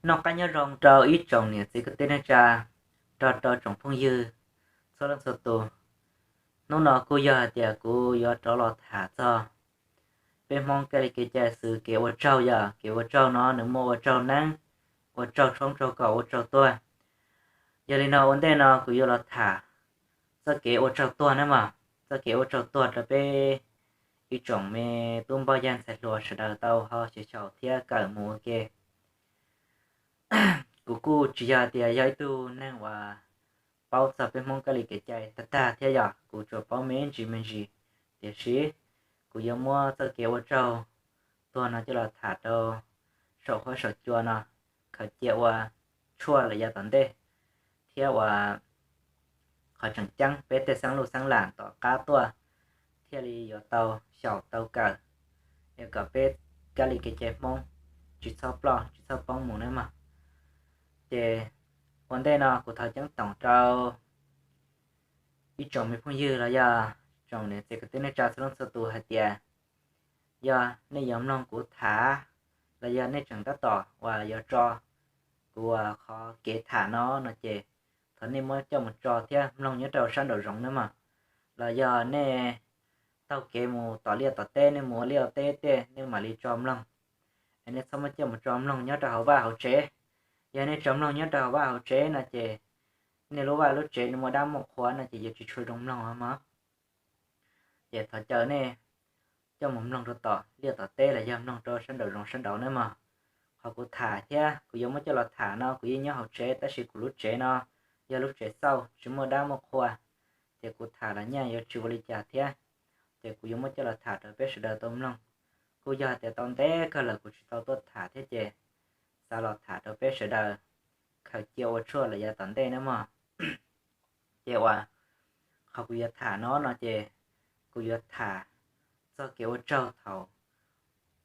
Noj qab nyob zoo rau ib tsoom niam txiv kwv tij neej tsa, rau rau tsoom phooj ywg txhua leej txhua tus. Hnub no kuj yog hais tias kuv yuav rov los tham txog peb Hmoob kab li kev cai xwv kev ua tsaug. Yog kev ua tsaug no nws muaj ua tsaug neeb, ua tsaug tshoob tsaug kos, ua tsaug tuag. Yog li no ua ntej no kuv yuav los tham txoj kev ua tsaug tuag na mog, txoj kev ua tsaug tuag rau peb ib tsoom me tub npoj yaj ntxhais hluas sawv daws tau ho xyaum xyaum thiab kawm mus ua ke. Kuv kuj tsis yog tias yog ib tug neeg uas paub txog peb Hmoob kab li kev cai tag tag thiab, yog kuv tsuas paub me ntsis me ntsis, tiam sis kuv yuav muab txoj kev ua tsaug tuag no coj los tham rau saum huab saum cua no, khaws cia ua tshuaj los yav tom ntej, thiab uas qhov tseem ceeb peb tej xeeb luj xeeb lam tom qab tuaj thiaj li yuav tau xyaum tau kawm, es kom peb kab li kev cai Hmoob tsis txhob ploj tsis txhob poob mus nawb mog. Ces ua ntej no kuv thov ceeb toom rau ib tsoom me phooj ywg los yog tsoom niam txiv kwv tij neej tsa txhua leej txhua tus hais tias, yog nej yuav mloog kuv tham los yog nej tseem tab tom uas yuav tso kuv uas qhov kev tham no no ces thov nej muab coj mus tso thiab mloog nyob rau sab nraum zoov nawb mog. Los yog nej taug kev mus tom liaj tom teb, nej mus ua liaj ua teb tej nej mam li tso mloog, es nej txhob muab coj mus tso mloog nyob rau hauv vaj hauv tsev. Yog nej tso mloog nyob rau hauv vaj hauv tsev no ces nej lub vaj lub tsev nws muaj dab muaj qhua no ces yuav tsis tshua zoo mloog mog. Ces thov caw nej coj mus mloog rau tom liaj tom teb los yog mloog rau sab nraum zoov sab nraud nawb mog. Qhov kuv tham thiab kuv yuav muab coj los tham no kuv yeej nyob hauv tsev tab sis kuv lub tsev no yog lub tsev xauj tsis muaj dab muaj qhua, ces kuv tham los nyaj yuav tsis ua li cas thiab. Ces kuv yuav muab coj los tham rau peb sawv daws tau mloog. Kuj yog tias tau ntev kawg lawm kuv tsis tau tuaj tham thiab ces xav los tham rau peb sawv daws khaws cia ua tshuaj los yav tom ntej nawb mog. Ces uas qhov kuv yuav tham no no ces kuv yuav tham txog kev ua tsaug thaum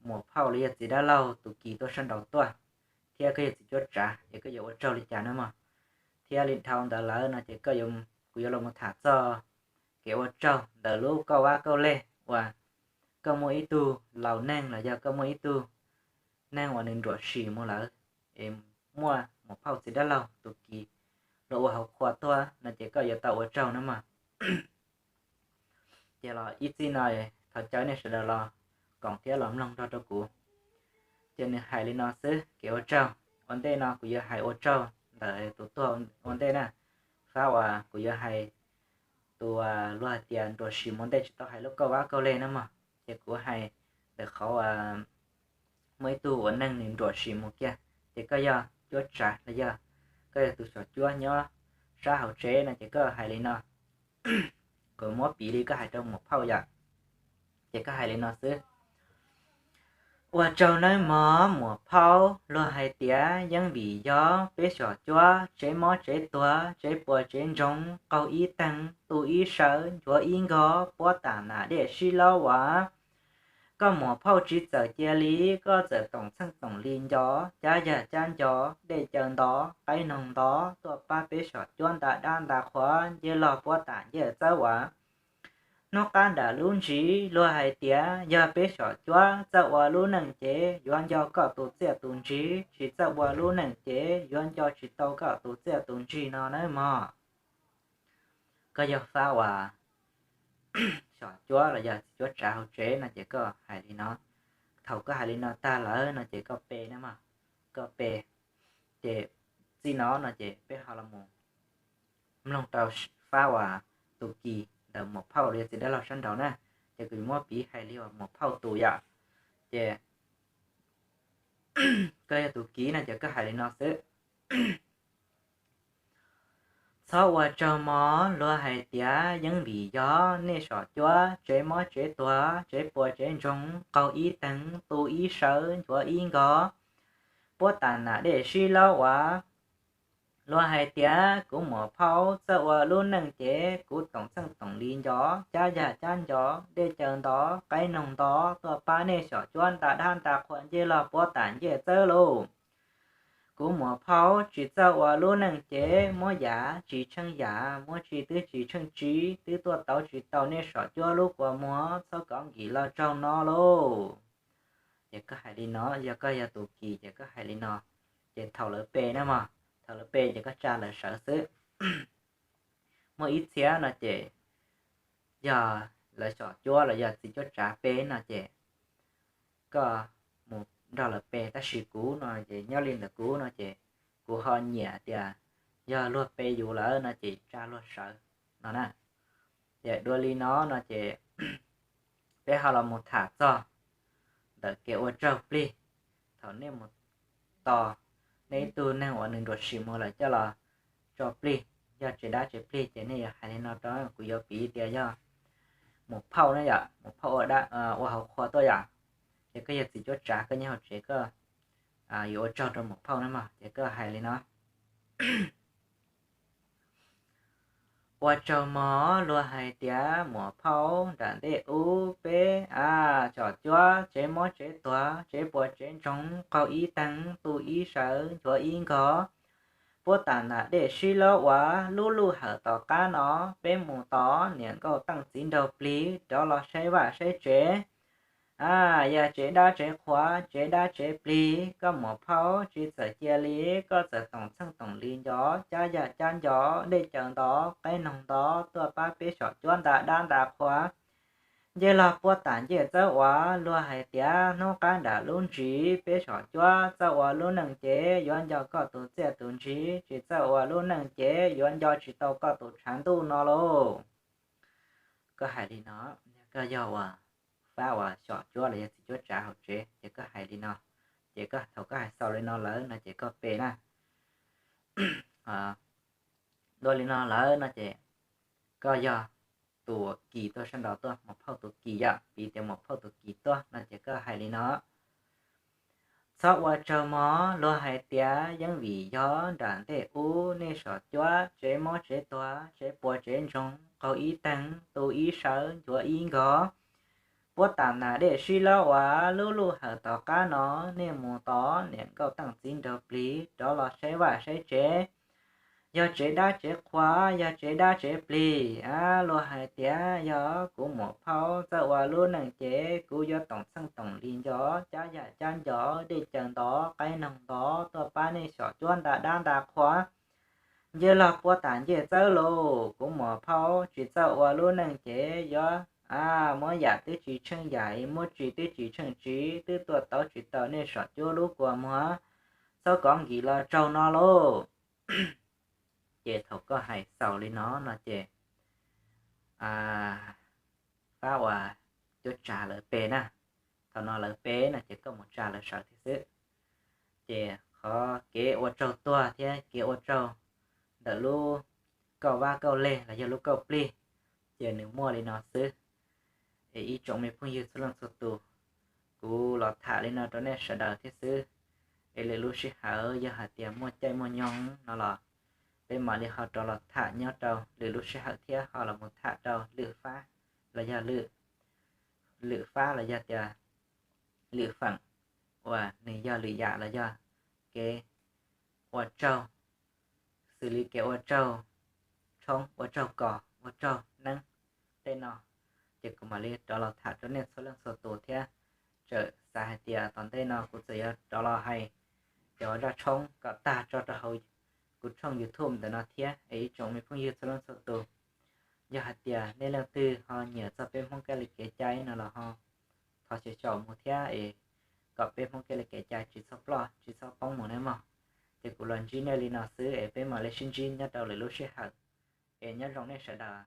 muam phauj los yog txiv dab laug tus kis tuaj sab nraud tuaj, thiab koj yog txiv cuab tsav es koj yuav ua tsaug li cas nawb mog. Thiab li dhau ntawd lawm no ces kuv yuav los mus tham txog kev ua tsaug ntawm lub kauj vab kauj leg uas koj muaj ib tug laus neeg los yog koj muaj ib tug neeg uas nws nruam sim mus lawm, es muaj muam phauj txiv dab laug tus kis los ua hauv qhua tuaj no ces koj yuav tau ua tsaug nawb mog. Ces los ib txij no thov caw nej sawv daws los koom thiab los mloog nrog rau kuv. Ces nws hais li no xwb, kev ua tsaug. Ua ntej no kuv yuav hais ua tsaug ntawm tus tuag ua ntej na, fab uas kuv yuav hais tus luag hais tias nruam sim mus ntej tsis tau hais lub kauj vab kauj leg na mog. Ces kuv hais ntawm qhov muaj ib tug ua neeg nws nruam sim mus kiag, ces koj yog cuab tsav los yog koj yog tus xyom cuab nyob sab hauv tsev no ces koj hais li no, kuv muab piv li koj hais rau muam phauj yom. Ces koj hais li no xwb: Ua tsaug nawb mog muam phauj, luag hais tias yeeb vim yog peb xyom cuab tsev mob tsev tuag tsev puas tsev ntsoog qaug ib teeg tu ib sawv nchuav ib nkog puab tam nam dej sib laub uas koj muam phauj tsis txawm cia li, koj txawm toom txheej toom li nco, cab yag cab nco, dej caw nto, qaib noog nto tuaj pab peb xyom cuab nta dab nta qhua ncej log puab tam ncej txawb uas hnub qab nram lub ntsis luag hais tias yog peb xyom cuab txawj ua lub neej ces yuav nco koj tus txiaj tus ntsig, tsis txawj ua lub neej ces yuav nco tsis tau koj tus txiaj tus ntsig no nawb mog. Koj yog fab uas xyom cuab los yog txiv cuab tsav hauv tsev no ces koj hais li no. Thaum koj hais li no tag lawm no ces koj pe na mog, koj pe. Ces txij no no ces peb ho los mus mloog rau fab uas tus kis ntawm muam phauj los yog txiv dab laug sab nraud na. Ces kuv muab piv hais li uas muam phauj tus yom. Ces koj yog tus kis no ces koj hais li no xwb: Txhob ua tsaug mog, luag hais tias yeeb vim yog nej xyom cuab tsev mob tsev tuag tsev puas tsev ntsoog qaug ib teeg tu ib sawv nchuav ib nkog puab tam nam dej sib laub uas luag hais tias kuv muam phauj txawj ua lub neej ces kuv toom txheej toom li nco, cab yag cab nco, dej caw nto, qaib noog nto tuaj pab nej xyom cuab nta dab nta qhua ncej log puab tam ncej txawb lauj. Kuv muam phauj tsis txawj ua lub neej ces muab yam tsis tsheej yam, muab tsis twb tsis tsheej tsis twb tuaj tau tsis tau nej xyom cuab lub kua muag, txhob kov nkim los tsaug no lauj. Ces koj hais li no, yog koj yog tus kis ces koj hais li no: Ces thaum lawv pe na mog, thaum lawv pe ces koj tsa lawv sawv xwb. Muaj ib txhia no ces yog lawv xyom cuab los yog txiv cuab tsav pe no ces koj mus nrog lawv pe, tab sis kuv no ces nyob li ntawm kuv no ces kuv ho nyiam tias yog luag pe yus lawm no ces tsa luag sawv no na. Ces dua li no no ces peb ho los mus tham txog ntawm kev ua tsaug plig. Thaum nej mus tos nej ib tug neeg uas nws nruam sim mus lawm coj los tso plig, yog tsev dab tsev plig ces nej yuav hais li no rau, kuv yuav piv tias yog mus phauj na yom, mus phauj ua dab ua hauv qhua tuaj yom, ces koj yog txiv cuab tsav koj nyob hauv tsev koj yuav ua tsaug rau muam phauj na mog, ces koj hais li no. Ua tsaug mog, luag hais tias muam phauj nram ntej ub peb a, xyom cuab tsev mob tsev tuag, tsev puas tsev ntsoog, qaug ib teeg tu ib sawv nchuav ib nkog. Puab tam nram dej sib laub uas lub luj hawm tom qab no, peb mus tos niam nkauj teej txiv nraug plig rov los saib vaj saib tsev. A, yog tsev dab tsev qhua, tsev dab tsev plig, koj muam phauj tsis txawm cia li, koj txawm toom txheej toom li nco, cab yaj cab nco, dej caws nto, qaib noog nto, tuaj pab peb xyom cuab nta dab nta qhua. Ncej log puab tam ncej txawb uas luag hais tias hnub qab nram lub ntsis, peb xyom cuab txawb ua lub neej ces yuav nco koj tus txiaj tus ntsig, tsis txawb ua lub neej ces yuav nco tsis tau koj tus tshav ntuj no lauj. Koj hais li no, koj yog uas fab uas xyom cuab los yog txiv cuab tsav hauv tsev ces koj hais li no. Ces koj thaum koj hais xaus li no lawm no ces koj pe na. Dua li no lawm no ces koj yog tus uas kis tuaj sab nraud tuaj, muam phauj tus kis yom, piv tias muam phauj tus kis tuaj no ces koj hais li no. Txhob ua tsaug mog, luag hais tias yeeb vim yog nram ntej ub, nej xyom cuab tsev mob tsev tuag, tsev puas tsev ntsoog, qaug ib teeg tu ib sawv nchuav ib nkog. Puab tam nram dej sib laub uas lub luj hawm tom qab no, nej mus tos niam nkauj teej txiv nraug plig rov los saib vaj saib tsev. Yog tsev dab tsev qhua, yog tsev dab tsev plig, a, luag hais tias yog kuv muam phauj txawb ua lub neej ces kuv yuav toom txheej toom li nco, cab yaj cab nco, dej caws nto, qaib noog nto, tuaj pab nej xyom cuab nta dab nta qhua. Ncej log puab tam ncej txawb lauj, kuv muam phauj tsis txawj ua lub neej ces yuav, a, muab yam twb tsis tsheej yam, muab tsis twb tsis tsheej tsis, twb tuaj tau tsis tau nej xyom cuab lub kua muag, txhob kov nkis los tsaug no lauj. Ces thaum koj hais xaus li no no ces fab uas cuab tsav lawv pe na, thaum no lawv pe no ces koj mus tsa lawv sawv thiab xwb. Ces qhov kev ua tsaug tuag thiab kev ua tsaug ntawm lub kauj vab kauj leg los yog lub kauj plig, ces nws muaj li no xwb. Es ib tsoom me phooj ywg txhua leej txhua tus, kuv los tham li no rau nej sawv daws thiab xwb. Es lwm lub sij hawm yog hais tias muaj caij muaj nyoog no los peb mam li ho rov los tham nyob rau lwm lub sij hawm thiab ho los mus tham rau lwm fab los yog lwm, lwm fab los yog tias lwm feem uas nws yog lwm yam los yog kev ua tsaug, xws li kev ua tsaug tshoob, ua tsaug kos, ua tsaug neeb tej no, ces kuv mam li rov los tham rau nej txhua leej txhua tus thiab. Txawm xav hais tias tom ntej no kuv txawm yuav rov los hais cov zaj tshoob kom tag tso rau hauv kuv tshooj YouTube ntawm no thiab. Es ib tsoom me phooj ywg txhua leej txhua tus, yog hais tias nej leej twg ho nyiam txog peb Hmoob kab li kev cai no los ho thov xyaum xyaum mus thiab es kom peb Hmoob kab li kev cai tsis txhob ploj tsis txhob poob mus nawb mog. Ces kuv los ntsib nej li no xwb es peb mam li sib ntsib nyob rau lwm lub sij hawm. Es nyob zoo nej sawv daws.